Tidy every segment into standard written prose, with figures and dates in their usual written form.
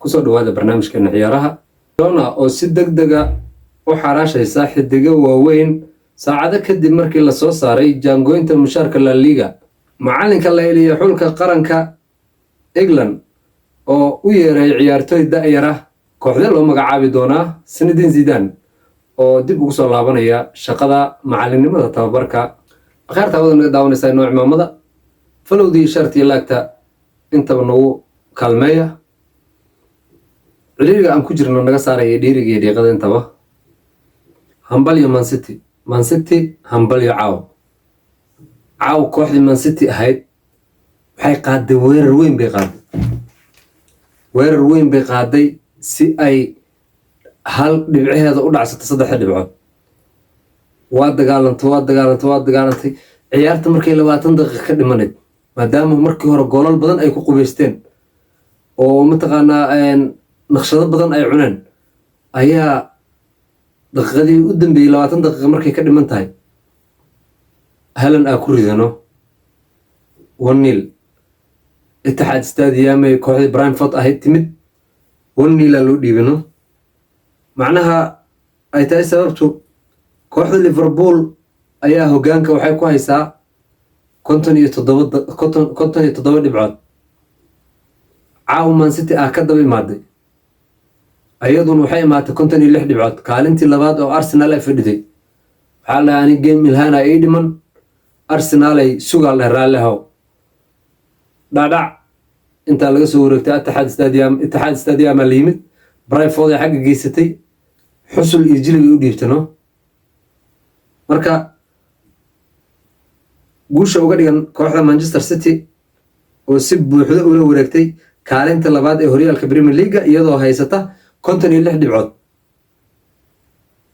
Kusoo dhawaada barnaamijkeena ciyaaraha. Barcelona oo si deg dega u xaraashaysa xidigo waaweyn saacado kadib markii lasoo saaray jaangooynta mushaarka La Liga. Macalinka la eliya xulka qaranka England oo u yeeray ciyaartooy da'yar ah, kooxdee loo magacaabi doonaa Zinedine Zidane oo dib ugu soo laabanaya shaqada macalinimada tababarka. Akhyaarta hawada naga daawanaysaa, noo cimaamada followdii, sharetiyo liketa intaba nagu kaalmeeya, ciriiriga aan ku jirno naga saaraya, dhiiriga iyo dhiiqada intaba. Hambalyo Man City, Man City hambalyo. Caaw caaw kooxdii Man City ahayd waxay qaaday weerar weyn bay qaaday, weerar weyn bay qaaday si ay hal dhibcaheeda u dhacsato, saddexda dhibcood. Waa dagaalantay, waa dagaalantay, waa dagaalantay. Ciyaarta markay 20 daqiiqa ka dhimanayd, maadaama markii hore goolal badan ay ku qubaysteen oo mataqaanaa naqshado badan ay cuneen, ayaa daqiiqadii u dambeeyey, 20 daqiiqa markay ka dhiman tahay, Haaland aa ku ridano 1-0. Etihad Stadium ay kooxdii Brentford ahayd timid, 1-0 aa loo dhiibano. Macnaha ay tahay sababtu, kooxda Liverpool ayaa hoggaanka waxay ku haysaa 57, 57 dhibcood. Caawa Man City ah ka daba imaaday, ayaduna waxay imaatay 56 dhibcood, kaalintii labaad oo Arsenal ay fadhiday. Waxaa la ani game ilhaana ii dhiman, Arsenal ay sugaa leh, raalli haw dhacdhac. Intaa laga soo wareegtay Etihad Stadium, Etihad Stadium la yimid, Brentford ay xagga geysatay, xusul iyo jilib ay u dhiibtano. Marka guusha uga dhigan kooxda Manchester City oo si buuxda ula wareegtay kaalinta labaad ee horyaalka Premier Leaguega, iyadoo haysata 56 dhibcood,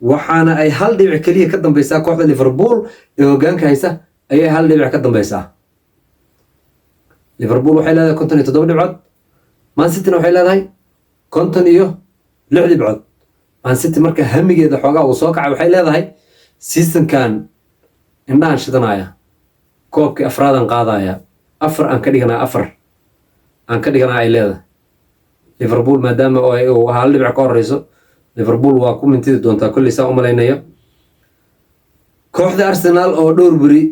waxaana ay hal dhibic keliya ka dambeysaa kooxda Liverpool ee hogaanka haysa ayay hal dhibic ka dambeysaa. Liverpool waxay leedahay 57 dhibcood, Man Cityna waxay leedahay 56 dhibcood. Man City marka hamigeeda xoogaa uu soo kacay, waxay leedahay seasonkan indhahan shidanaya, koobkii afraadan qaadaya, afar aan ka dhiganaa, afar aan ka dhiganaa ay leedahay. Liverpool maadaama oo ay uu hal dhibic ka horeyso, Liverpool waa ku mintidi doontaa kolley, saa u malaynaya. Kooxda Arsenal oo dhowr beri,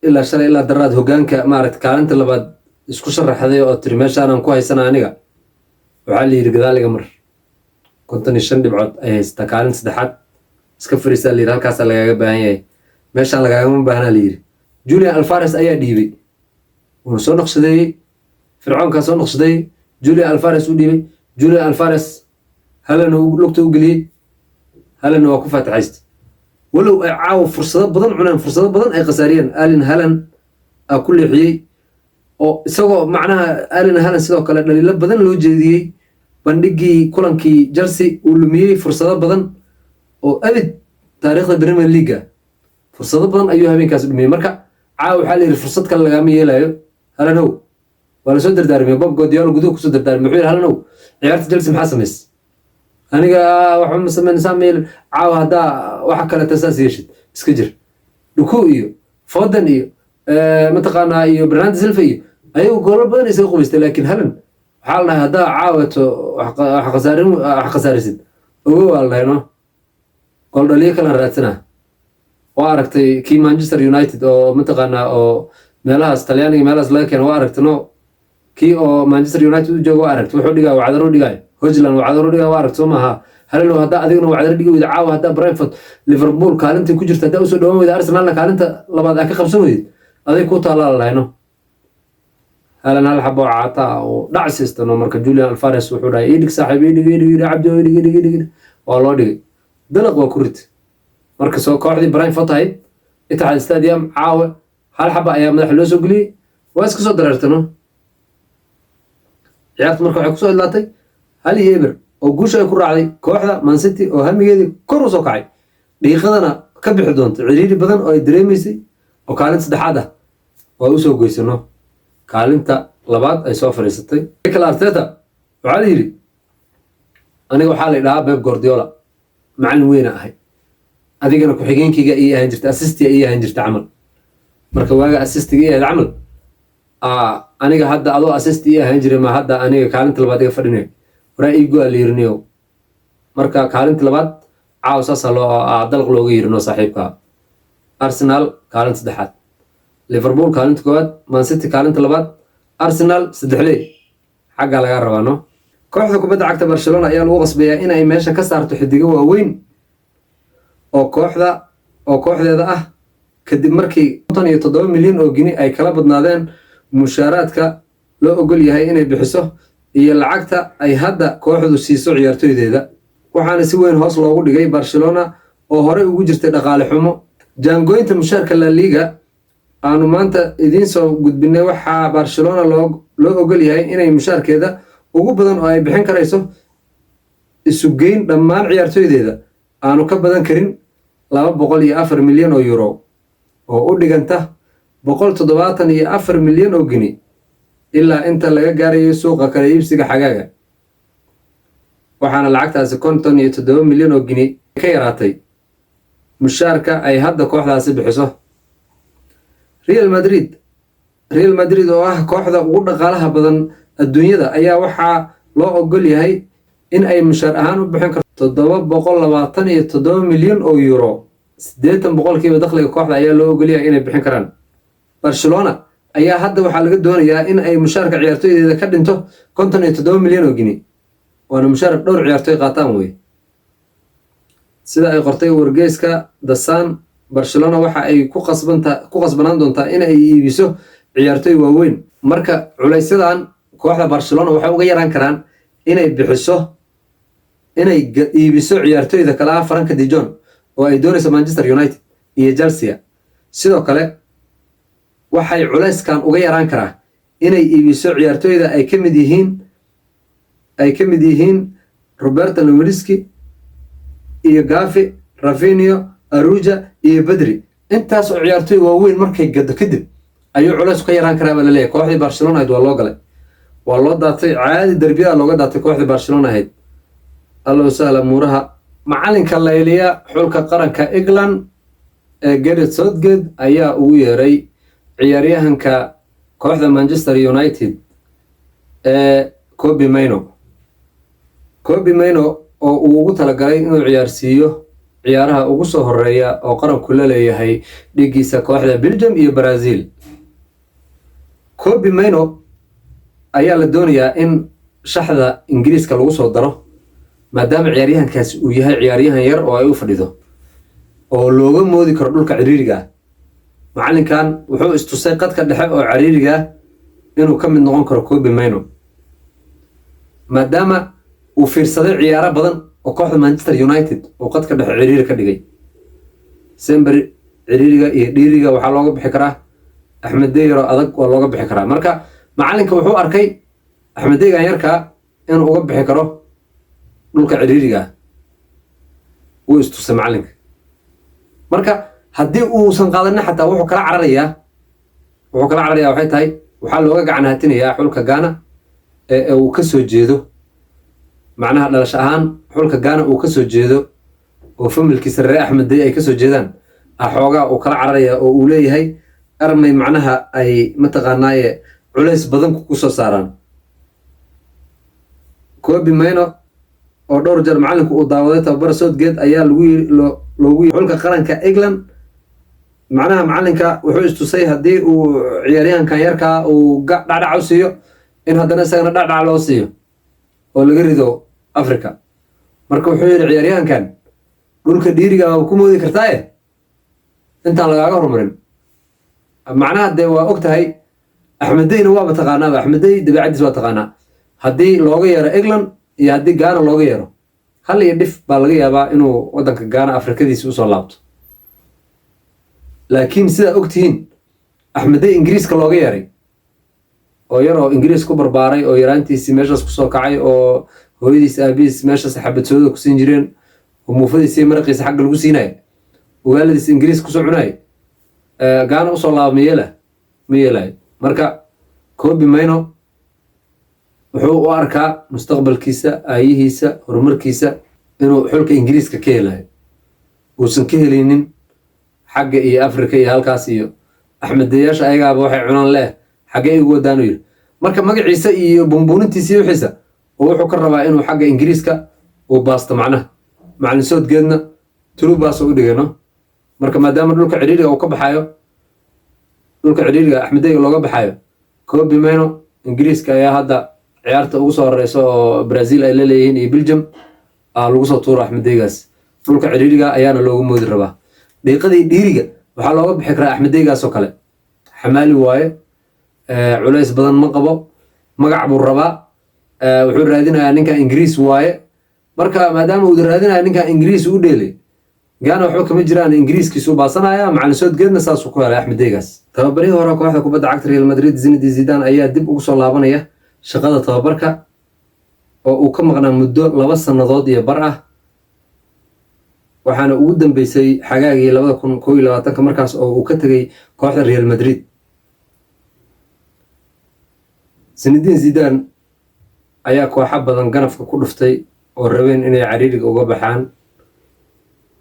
ilaa shalay ilaa daraad, hogaanka maaragta kaalinta labaad isku sharaxday oo tiri meeshaanaan ku haysana aniga, waxaa la yidhi gadaal iga mar. 55 dhibcood ay haysataa, kaalinta saddexaad iska fariisaa la yidhi, halkaasaa lagaaga baahan yahay, meeshaan lagaagama baahnaa la yidhi. Julian Alvarez ayaa dhiibay, wuuna soo naqshadeeyey, fircoonkaa soo naqshadeeyey, Julian Alvarez u dhiibay. Julian Alvarez Haaland lugta u geliyey, Haalandna waa ku faataxaystay, walow ay caawa fursado badan cuneen, fursado badan ay khasaariyeen. Erling Haaland aa ku leexiyey oo isagoo macnaha Erling Haaland sidoo kale dhaliilo badan loo jeediyey bandhigii kulankii Chelsea, uu lumiyey fursado badan oo abid taariikhda Premier Leaguea fursado badan ayuu habeenkaas dhumiyey. Marka caawa waxaa la yidhi fursad kale lagaama yeelayo, Haalanow. Waa lasoo dardaarmiyey, Pep Guardiola guduhu kusoo dardaarmiyey. Wuxuu yidhi: "Haalanow, ciyaarta Chelsea maxaa samaysay?" "Aniga waxba ma samayn." "Saa ma yeelin. Caawa haddaa waxa kaleta saas yeeshid, iska jir." Doku iyo Foden iyo mataqaanaa iyo Bernardo Silva iyo ayagu goolal badan isaga qubaystay, laakiin Haaland waxaa la dhahay haddaa caawato wax khasaarin, wax khasaarisid, ogo waa la dhahay. No gool dhaliyo kalan raadsanaa. Waa aragtay kii Manchester United oo mataqaanaa oo meelahaas Talyaaniga meelahaas laga keeno, waa aragtay. No kii oo Manchester United u joogo, waa aragtay wuxuu dhigaa, wacdaro dhigaayo. Hojland wacdaro dhigaa, waa aragtay, soo maaha? Halalow, haddaa adigana wacdaro dhigi weyda caawa, haddaa Brentford Liverpool kaalintii ku jirta haddaa usoo dhawaan weyda, Arsenalna kaalinta labaad aa ka qabsan weydid, aday ku taallaa la dhahayno. Haaland hal xabo oo caata ah oo dhac siistano. Marka Julian Alvarez wuxuu dhahay: "Ii dhig saaxiib, ii dhig, ii dhig, ii dhig cabdi, ii dhig, ii dhig, ii dhig." Waa loo dhigay, dalaq waa ku rid. Marka soo kooxdii Brentford ahayd Etihad Stadium caawa hal xaba ayaa madaxa loo soo geliyey, waa iska soo dareertano. Ciyaarta marka waxay kusoo idlaatay 1-0 oo guusha ay ku raacday kooxda Man City oo hamigeedii kor u soo kacay, dhiiqadana ka bixi doonta ciriiri badan oo ay dareemaysay oo kaalinta saddexaad ah oo ay usoo goysano, kaalinta labaad ay soo fadhiisatay. Mikel Arteta waxaa la yidhi: "Aniga waxaa la idhahaa Pep Guardiola, macallin weyna ahay, adigana ku-xigeenkayga ii ahaan jirta, assistiga ii ahaan jirta camal. Marka waaga assistiga ii ahayd camal, aniga hadda adoo assist ii ahaan jiray, ma hadda aniga kaalinta labaad iga fadhinay?" Waraa iigo a la yiriniyow. Marka kaalinta labaad caaw saasaa loo dalaq looga yirino saaxiibka. Arsenal kaalinta saddexaad, Liverpool kaalinta koowaad, Man City kaalinta labaad, Arsenal saddexley xaggaa lagaa rabaa. No, kooxda kubadda cagta Barcelona ayaa lagu qasbayaa in ay meesha ka saarto xidigo waaweyn oo kooxda oo kooxdeeda ah, kadib markii 57 milyan oo gini ay kala badnaadeen mushaaraadka loo ogol yahay inay bixiso iyo lacagta ay hadda kooxdu siiso ciyaartoydeeda. Waxaana si weyn hoos loogu dhigay Barcelona oo horey ugu jirtay dhaqaale xumo. Jaangooynta mushaarka La Liga aanu maanta idiin soo gudbinay, waxaa Barcelona loo ogol yahay inay mushaarkeeda ugu badan oo ay bixin karayso isugeyn dhammaan ciyaartoydeeda aanu ka badan karin 204 milyan oo euro, oo u dhiganta 174 milyan oo gini, ilaa inta laga gaarayo suuqa kala iibsiga xagaaga. Waxaana lacagtaasi 57 milyan oo gini ka yaraatay mushaarka ay hadda kooxdaasi bixiso. Real Madrid, Real Madrid oo ah kooxda ugu dhaqaalaha badan adduunyada, ayaa waxaa loo ogol yahay in ay mushaar ahaan u bixin karto 727 milyan oo euro. 80% dakhliga kooxda ayaa loo ogol yahay inay bixin karaan. Barcelona ayaa hadda waxaa laga doonayaa in ay mushaarka ciyaartoydeeda ka dhinto 57 milyan oo gini, waana mushaar dhowr ciyaartoy qaataan wey. Sida ay qortay wargeyska The Sun, Barcelona waxa ay ku qasbanaan doontaa in ay iibiso ciyaartoy waaweyn. Marka culaysyadan kooxda Barcelona waxay uga yaraan karaan inay bixiso, inay iibiso ciyaartoyda kale ah Frenkie de Jong oo ay doonayso Manchester United iyo Chelsea. Sidoo kale waxay culayskan uga yaraan karaa inay iibiso ciyaartoyda ay ka mid yihiin Robert Lewandowski iyo Gavi, Raphinha, Araujo iyo Pedri. Intaas oo ciyaartoy waaweyn markay gado kadib ayuu culays ka yaraan karaa baa laleeyahay. Kooxdii Barcelona ahayd waa loo galay, waa loo daatay, caadi derbiyada looga daatay kooxdii Barcelona ahayd. Allow sahla muuraha. Macalinka layliya xulka qaranka England ee Gareth Southgate ayaa ugu yeeray ciyaaryahanka kooxda Manchester United ee Kobbie Mainoo. Kobbie Mainoo oo uu ugu talagalay inuu ciyaarsiiyo ciyaaraha ugu soo horeeya oo qaranku la leeyahay dhigiisa kooxda Belgium iyo Brazil. Kobbie Mainoo ayaa la doonayaa in shaxda Ingiriiska lagu soo daro, maadaama ciyaaryahankaasi uu yahay ciyaaryahan yar oo ay u fadhido oo looga moodi karo dhulka ciriiriga ah. Macalinkan wuxuu istusay qadka dhexe oo ciriiriga ah inuu ka mid noqon karo Kobbie Mainoo, maadaama uu fiirsaday ciyaaro badan oo kooxda Manchester United uu qadka dhexe ciriiri ka dhigay. Semberi ciriiriga iyo dhiiriga waxaa looga bixi karaa Axmed Deyro adag, waa looga bixi karaa. Marka macalinka wuxuu arkay Axmed Deygan yarkaa inuu uga bixi karo dhulka ciriiriga ah. Wuu istusay macalinka. Marka haddii uusan qaadanin xataa wuxuu kala cararayaa waxay tahay waxaa looga gacan haatinayaa xulka Ghana ee uu ka soo jeedo, macnaha dhalasho ahaan xulka Ghana uu ka soo jeedo oo familkiisa reer Axmed Dey ay kasoo jeedaan ah. Xoogaa uu kala cararaya oo uu leeyahay armay macnaha ay mataqaanaaye culays badan ku soo saaraan. Kobbie Mainoo oo dhowr jeer macalinku uu daawaday tababara Southgate ayaa lagu yiri loogu xulka qaranka England. Macnaha macalinka wuxuu istusay haddii uu ciyaaryahankan yarkaa uu dhacdhac u siiyo, in haddana isagana dhacdhac loo siiyo oo laga rido Africa. Marka wuxuu yidhi, ciyaaryahankan dhulka dhiiriga waa ku moodi kartaaye intaan lagaaga horumarin. Macnaha dee waa og tahay, Axmedeyna waaba taqaanaaba, Axmedey dabeecaddiis waa taqaanaa. Haddii looga yeero England iyo haddii Ghana looga yeero, hal iyo dhif baa laga yaabaa inuu waddanka Ghana Afrikadiisa usoo laabto. Laakiin sidaa ogtihiin, Axmedey Ingiriiska looga yeeray oo yar oo Ingiriis ku barbaaray oo yaraantiisii meeshaas kusoo kacay oo hooyadiis aabihiis meeshaas xabadsoodada ku siin jireen oo muufadiisa iyo maraqiisa xagga lagu siinaya, ogaaladiisa Ingiriis kusoo cunaya, Gaana usoo laaba ma yeela? Ma yeelayo. Marka Kobbie Mainoo wuxuu u arkaa mustaqbalkiisa, aayihiisa, horumarkiisa inuu xulka Ingiriiska ka helayo, uusan ka helaynin xagga iyo Afrika iyo halkaas iyo Axmedeyaasha ayagaaba waxay cunaan leh xaggee igu wadaanu yiri. Marka magaciisa iyo bumbuunintiisa iyo wixiisa. Oo wuxuu ka rabaa inuu xagga Ingiriiska uu baasto. Macnaha macalin Southgate-na tulubaas u dhigano. Marka maadaama dhulka cidhiiriga uu ka baxayo, dhulka cidhiiriga Axmedeyga looga baxayo, Kobbie Mainoo Ingiriiska ayaa hadda ciyaarta ugu soo horeysa oo Brazil ay la leeyihiin iyo Belgium aa lagu soo tuuro. Axmedeygaas dhulka cidhiiriga ayaana loogu moodi rabaa. Dhiiqadii dhiiriga waxaa looga bixi karaa Axmedeygaas oo kale. Xamaali waaye, culays badan ma qabo, magac buu rabaa, wuxuu raadinayaa ninka Ingiriis waaye. Marka maadaama uu raadinaya ninka Ingiriis u dheelay, Gaana waxba kama jiraan, Ingiriiskiisuu baasanaya. Macalin Southgate-na saasuu ku helay Axmedeygaas. Tababarihii hore kooxda kubadda cagta Real Madrid, Zinedine Zidane, ayaa dib ugu soo laabanaya shaqada tababarka oo uu ka maqnaa muddo 2 sannadood iyo bar ah. Waxaana ugu dambeysay xagaagii 2021-ka, markaas oo uu ka tegay kooxda Real Madrid. Zinedine Zidane ayaa kooxo badan ganafka ku dhuftay oo rabeen inay cariiriga uga baxaan,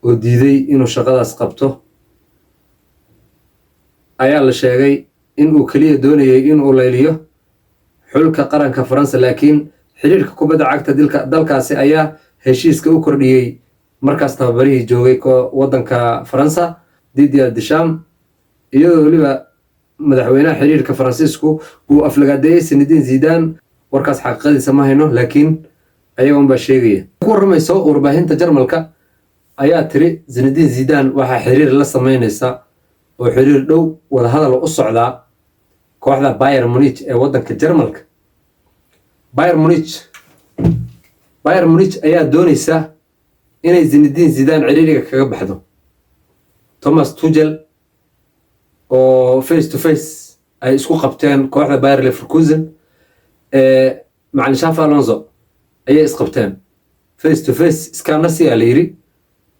oo diiday inuu shaqadaas qabto. Ayaa la sheegay in uu keliya doonayay inuu layliyo xulka qaranka Faransa, laakiin xiriirka kubadda cagta dalkaasi ayaa heshiiska u kordhiyey markaas tababarihii joogay waddanka Faransa, Didier Deschamps, iyadoo weliba madaxweynaha xiriirka Faransiisku uu aflagaadeeyey Zinedine Zidane. Warkaas xaqiiqadiisa ma hayno, laakiin ayaga unbaa sheegaya. Ku warramayso warbaahinta Jarmalka ayaa tiri Zinedine Zidane waxaa xiriir la sameynaysa oo xiriir dhow wadahadal u socdaa kooxda Bayern Munich ee waddanka Jarmalka. Bayern Munich ayaa doonaysa inay Zinedine Zidane ciriiriga kaga baxdo. Thomas Tuchel oo face to face ay isku qabteen kooxda Bayer Leverkusen ee macalin Xabi Alonso ayay isqabteen face to face. Iskanasi aa la yiri,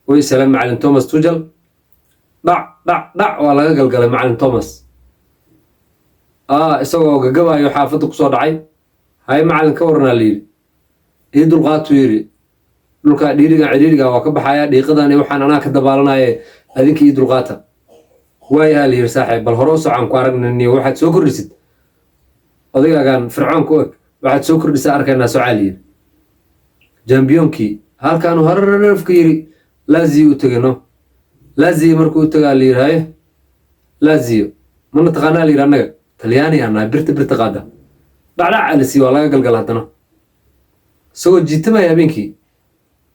way isheleen. Macalin Thomas Tuchel dhac dhac dhac waa laga galgalay. Macalin Thomas isagoo gagabayo xaafadda kusoo dhacay. "Haye macalin, ka waranaa?" la yidhi. "Ii dulqaatuu," yidhi, "dhulka dhiirigan ciriiriga waa ka baxaya, dhiiqadan waxaan anaa ka dabaalanaye, adinka ii dulqaata." "Waayaha," la yidhi, "saaxiib, bal hore u socon, ku aragnaniyo waxaad soo kordhisid. Odagaagan Fircoon ku eg waxaad soo kordhisaa arkaynaa, socaa," la yidhi. Jambiyoonkii halkaanu hararafka yidhi, Lazio u tegay. No Lazio markuu u tagaa la yidhi, "Haye Lazio, mana taqaanaa?" la yidhi. "Annaga Talyaani anaa birta birta qaada." Dhacdhac alisi waa laga galgala. Haddana isagoo jiitamaya habeenkii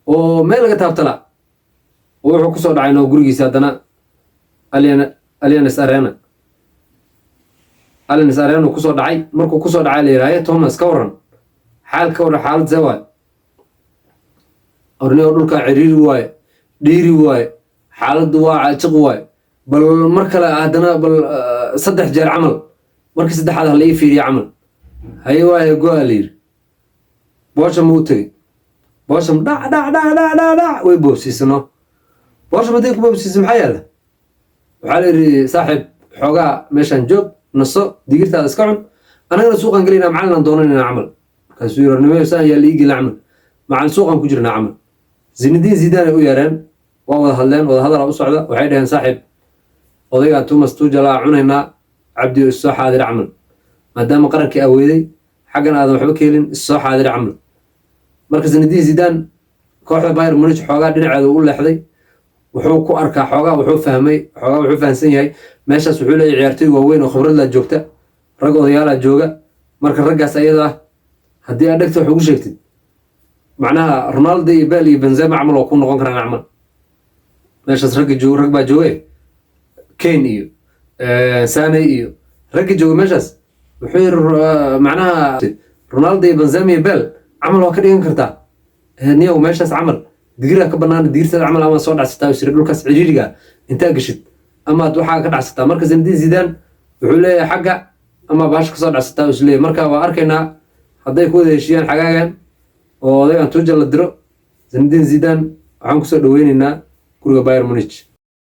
oo meel laga taabtala oo wuxuu kusoo dhacay no gurigiisa haddana Allianz Arena. Allianz Arena uu kusoo dhacay. Markuu kusoo dhacay la yidhi, "Haye Thomas, ka waran xaal? Ka waran xaalad, see waay ornio? Dhulkaa ciriiri waaye, dhiiri waaye, xaaladdu waa caajiq waaye. Bal mar kale haddana, bal saddex jeer camal, markii saddexaad hala ii fiiriya camal." "Haye waaye, go-a," la yidhi. Boosha ma u tegey. Bosham dhac dhac dhac dhac dhac dhac way boobsiisano. Bosham hadday ku boobsiiso, maxaa yaala? Waxaa la yidhi, "Saaxiib, xoogaa meeshaan joog, naso, digirtaada iska cun, annagana suuqaan gelaynaa, macalin aan doonanaynaa camal." Markaasuu yiri, "Nimayo, saan yaa la ii gelin camal, macalin suuqaan ku jirnaa camal." Zinedine Zidane ay u yeereen, waa wada hadleen, wada hadalaa u socda. Waxay dhaheen, "Saaxiib, odaygaan Thomas Tuchel aa cunaynaa, Cabdi oo issoo xaadira camal, maadaama qarankii aweeday, xaggan aadan waxba ka helin, issoo xaadira camal." Marka Zinedine Zidane kooxda Bayern Munich xoogaa dhinaceeda u leexday. Wuxuu ku arkaa xoogaa, wuxuu fahmay xoogaa, wuxuu fahamsan yahay meeshaas. Wuxuu leeyahay ciyaartoy waaweyn oo khibrad laa joogta, rag odayaalaa jooga. Marka raggaas ayada ah haddii aad dhegta wax ugu sheegtid, macnaha Ronaldo iyo Bale iyo Benzema camal oo ku noqon karaan camal. Meeshaas ragga jooga, rag baa jooge, Kane iyo Sane iyo ragga jooga meeshaas. Wuxuu yiri, macnaha Ronaldo iyo Benzema iyo Bale camal waa ka dhigan kartaa. Niyow, meeshaas camal digiraa ka banaan, digirtada camal ama soo dhacsataa isiri, dhulkaas ciriiriga intaa geshid amaad waxaa ka dhacsataa. Marka Zinedine Zidane wuxuu leeyahay xagga ama baasha kasoo dhacsataa is leeyahay. Marka waa arkaynaa hadday ku wada heshiiyaan xagaagan oo odaygan Tuchel la diro. Zinedine Zidane waxaan kusoo dhaweyneynaa guriga Bayern Munich.